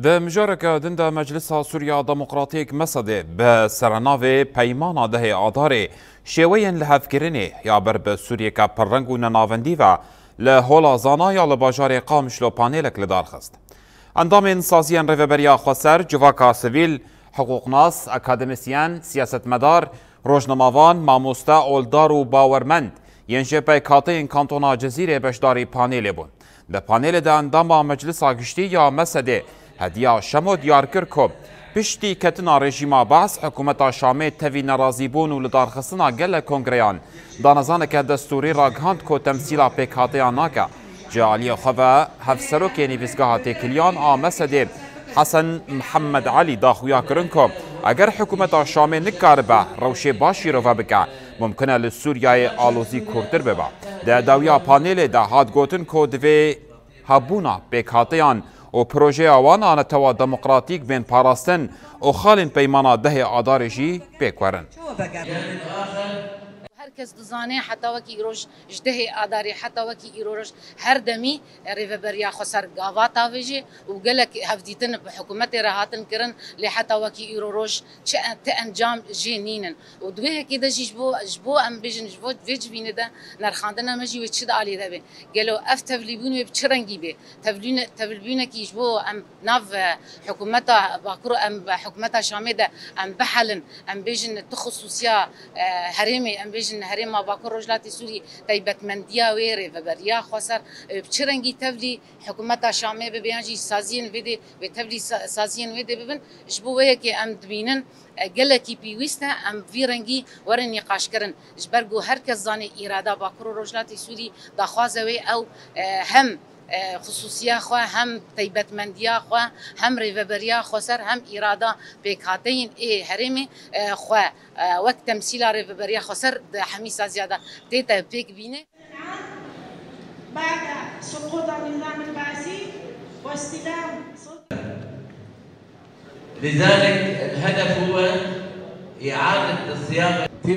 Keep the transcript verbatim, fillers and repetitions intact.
Di mijareke din de Meclisa Sûriya Demokratîk, mesedê, bi serenavê Peymana dehê Adarê, şêweyên lihevkirinê ya ber bi Sûriyeke pirreng û nenavendî ve li Hola Zana ya li bajarê Qamişlo panêlek li dar xist. Endamên saziyên Rêveberiya Xweser, civaka sivîl, hiqûqnas, akademisyen, siyasetmedar, rojnamevan, mamoste, oldar û bawermend yên ji pêkhateyên Kantona Cizîrê beşdarî panêlê bûn. Di panêlê de endama Meclisa Giştî ya mesedê Hediya Şemo diyar kir ku piştî ketina rejîma Baas, hikûmeta Şamê tevî nerazîbûn û lidarxistina gelek kongreyan, danezaneke destûrî ragihand ku temsîla pêkhateyan nake. Ji aliyê xwe ve hevserokê Nivîsgeha Têkiliyan a mesedê Hesen Mihemed Elî daxuya kirin ku eger hikûmeta Şamê nikaribe rewşê baş şîrove bike, mumkin e li Sûriyeyê alozî kûrtir bibe. Di dawiya panêlê de hat gotin ku divê hebûna pêkhateyan û projeya wan a netewa demokratîk bên parastin û xalên peymana dehê Adarê jî pêk werin. Her kes dizane heta wekî îroj ji dehê Adarê heta wekî îroj her demî Rêveberiya Xweser gava tavêjê û gelek hevdîtin bi hikûmetê re hatin kirin, lê heta wekî îro roj çi en-, ti encam jê nînin. Û di wê yekê de jî ji bo, ji bo em bêjin, ji bo vê civînê de nerxandina me jî wê çi di alî de be? Gelo ev tevlîbûn wê bi çi rengî bê? Tevlîne-, tevlîbûnekî ji bo em nav, e, hikûmeta Bakur û em hikûmeta Şamê de em bihelin, em bêjin tu xisûsiya, e, herêmê, em bêjin herêma Bakur Rojhilatê Sûrî taybetmendiya wê, Rêveberiya Xweser, e, bi çi rengî tevlî hikûmeta Şamê bibe yan jî saziyên vê dê, wê tevlî sa-, saziyên wê dê bibin. Ji bo wê yekê em dibînin, e, gelekî pêwîst e em vî rengî werin nîqaşkirin. Ji ber ku her kes zanê îrada Bakur û Rojhilatê Sûrî daxwaze wê ew, e, hem, e, xisûsiya xwe, hem taybetmendiya xwe, hem rêveberiya xweser, hem îrada pêkhateyên ê herêmê, e, xwe, e, wek temsîla rêveberiya xweser di hemî saziya de tête pêk bîne. بعد سقوط النظام البعثي واستلام سلطة لذلك الهدف هو إعادة الصياغة في